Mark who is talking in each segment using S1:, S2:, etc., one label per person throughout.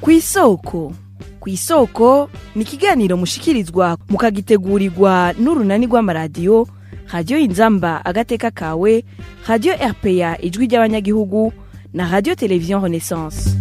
S1: Kw'isoko. Kw'isoko ni ikiganiro mushikirizwa mukagitegurirwa n'urunani rw'amaradiyo Radiyo Inzamba Agateka Kawe, Radiyo RPA Ijwi ry'Abanyagihugu na Radiyo Televiziyo Renaissance.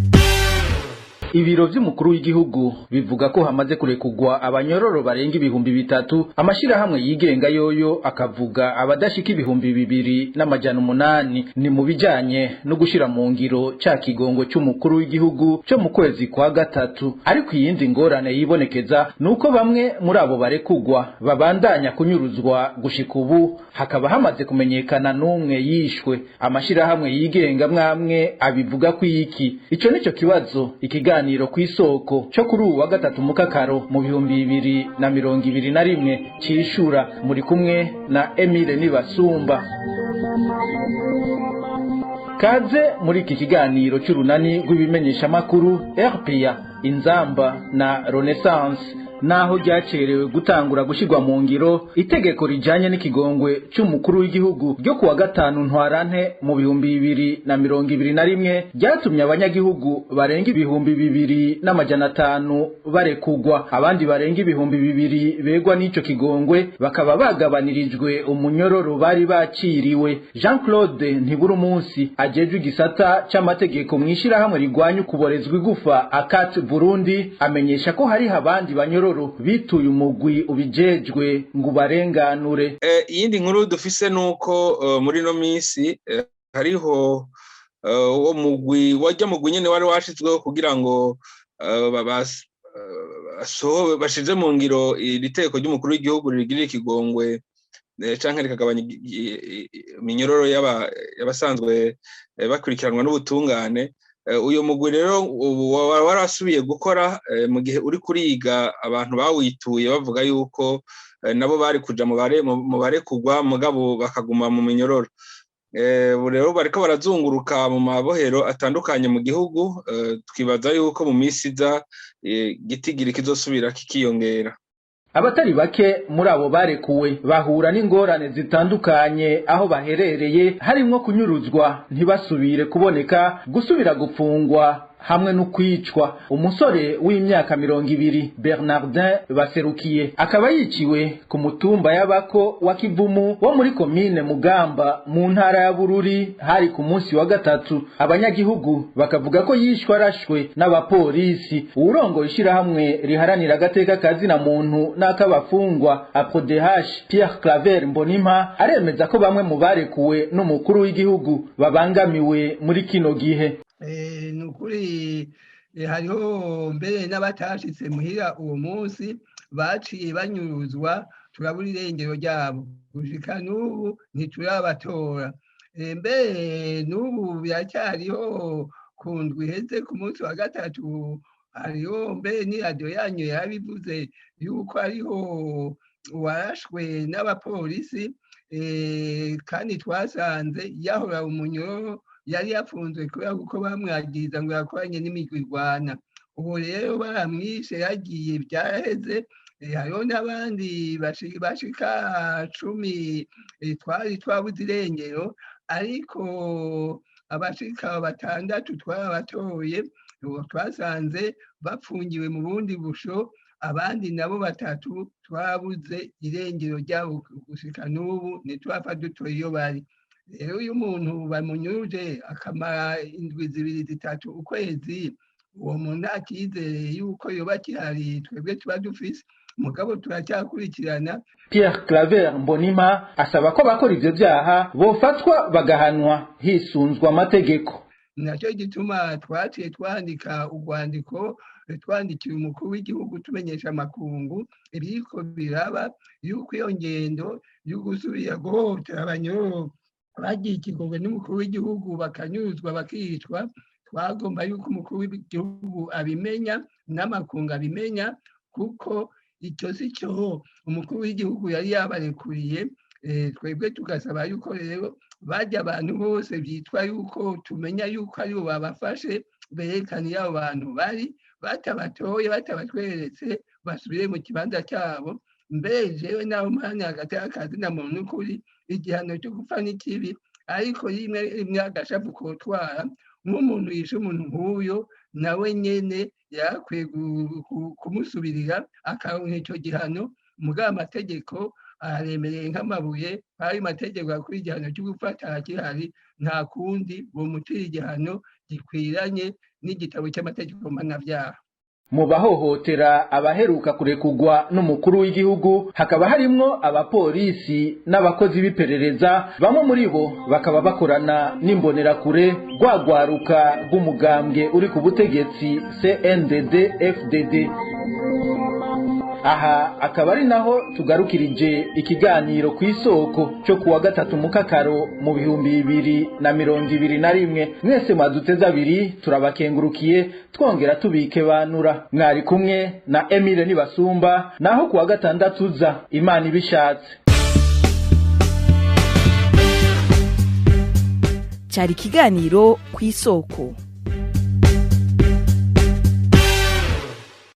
S2: Ibiro vy'umukuru w'igihugu bivuga ko hamaze kurekugwa abanyororo barenga 3000. Amashirahamwe yigenga yoyo akavuga abadashika 2800. Ni mu bijanye no gushira mu ngiro ca kigongo c'umukuru w'igihugu co mu kwezi kwa gatatu. Ariko iyindi ngorane yibonekeza nuko bamwe muri abo barekugwa babandanya kunyuruzwa. Gushika ubu hakaba hamaze kumenyekana n'umwe yishwe. Amashirahamwe yigenga mwamwe abivuga ko iki ico nico kibazo ikiganiro Kw'isoko cyo kuri uwu wa gatatu mukakaro mu 2021 cishura. Muri kumwe na Emile Nibasumba. Kaze muri iki kiganiro cy'urunani rw'ibimenyeshamakuru RPA, Inzamba na Renaissance. Naho ryacerewe gutangura gushyirwa mu ngiro itegeko rijanye n'ikigongwe c'umukuru w'igihugu ryo kuwa 5 Ntwarante mu 2021, ryatumye abanyagihugu barenga 2500 barekugwa, abandi barenga 2000 begwa n'ico kigongwe bakaba bagabanirijwe umunyororo bari bakiriwe. Jean Claude Ntiburumunsi ajejwe igisata c'amategeko mw'ishirahamwe rigwanya ukuborezwa igufa Akat Burundi amenyesha ko hariho abandi banyororo bituye umugwi ubijejwe ngo ubarenganure.
S3: Iyindi nkuru dufise nuko muri ino minsi hariho uwo mugwi wajya mugwi nyene wari washizweho kugira ngo bashize mu ngiro iri teko ry'umukuru w'igihugu rigirira ikigongwe canke rikagabanya iminyororo y'abasanzwe bakurikiranwa n'ubutungane. Uyu mugwi rero ubu warasubiye gukora mu gihe uri kuriga abantu bawituye bavuga yuko nabo bari kuja mu barekugwa mugabo bakaguma mu minyororo. Ubu rero bariko barazunguruka mu mabohero atandukanye mu gihugu. Twibaza yuko mu minsi iza igitigiri kizosubira kikiyongera.
S2: Abatari bake muri abo barekuwe bahura n'ingorane zitandukanye aho baherereye, harimwo kunyuruzwa ntibasubire kuboneka, gusubira gufungwa hamwe no kwicwa. Umusore w'imyaka 20 Bernardin Baserukiye akaba yiciwe ku mutumba y'Abako wa Kivumu wo muri komine Mugamba mu ntara ya Bururi, hari ku munsi wa gatatu. Abanyagihugu bakavuga ko yishwe arashwe n'abapolisi. Uwurongoye ishirahamwe riharanira agateka kazina muntu n'ak'abafungwa APRODH, Pierre Claver Mbonimpa, aremeza ko bamwe mu barekuwe n'umukuru w'igihugu babangamiwe muri kino gihe.
S4: Ni ukuri hariho mbere n'abatashitse muhira uwo munsi baciye banyuruzwa, turabura irengero ryabo, gushika n'ubu ntiturabatora. Mbere n'ubu biracyariho. Ku ndwi iheze ku munsi wa gatatu hariho mbere n'iradiyo yanyu yarabivuze yuko hariho uwarashwe n'abapolisi, kandi twasanze yahora umunyororo yari yafunzwe kubera kuko bamwagiriza ngo yakoranye n'imigwi irwana. Ubu rero baramwishe, yagiye, byaraheze. Hariho n'abandi bashika 10 twari twabuze irengero, ariko abashika batandatu twarabatoye. Ubu twasanze bapfungiwe mu bundi busho. Abandi nabo batatu twabuze irengero ryabo, gushika n'ubu ntitwapfa dutoye iyo bari. Rero iyo umuntu bamunyuruje akamara indwi 2, 3, ukwezi, uwo muntu nta cyizere yuko yoba akihari twebwe tuba dufise, mugabo turacyakurikirana.
S2: Pierre Claver Mbonimpa asaba ko abakora ivyo vyaha bofatwa bagahanwa hisunzwe amategeko.
S4: Nacyo gituma twaciye twandika urwandiko, twandikira umukuru w'igihugu, tumenyesha amakungu ibiriko biraba, yuko iyo ngendo yo gusubira guhohotera abanyororo bagiye ikigongwe n'umukuru w'igihugu bakanyuruzwa bakicwa, twagomba yuko umukuru w'igihugu abimenya n'amakungu abimenya, kuko icyo si cyo umukuru w'igihugu yari yabarekuriye. Twebwe tugasaba yuko rero bajya abantu bose byitwa yuko tumenya yuko aribo babafashe berekana iyo abo bantu bari. Batabatoye, batabatweretse, basubire mu kibanza cyabo. Mbere jewe naho mpanya hagati y'akazi na muntu, n'ukuri igihano cyo gupfa ni kibi, ariko rimwe rimwe agashavu kotwara nk'umuntu yishe umuntu nk'uyo. Nawe nyene yakwiye kumusubirira akaronka ico gihano. Mugabo amategeko aremereye nk'amabuye. Ayo mategeko akwiye igihano cyo gufata arakihari, nta kundi bomucira igihano gikwiranye n'igitabo cy'amategeko mpanavyaha.
S2: Mu bahohotera abaheruka kurekugwa n'umukuru w'igihugu hakaba harimwo abapolisi n'abakozi b'iperereza, bamwe muri bo bakaba bakorana n'imbonerakure, rwagwaruka rw'umugambwe uri ku butegetsi CNDD FDD. Aha akaba ari naho tugarukirije ikiganiro ku isoko cyo kuwa gatatu mukakaro mu 2021. Mwese mwaduteze abiri, turabakengurukiye, twongera tubike banura. Mwari kumwe na Emile Nibasumba. Naho kuwa gatandatu uza, Imana ibishatse.
S1: Cyari ikiganiro ku isoko.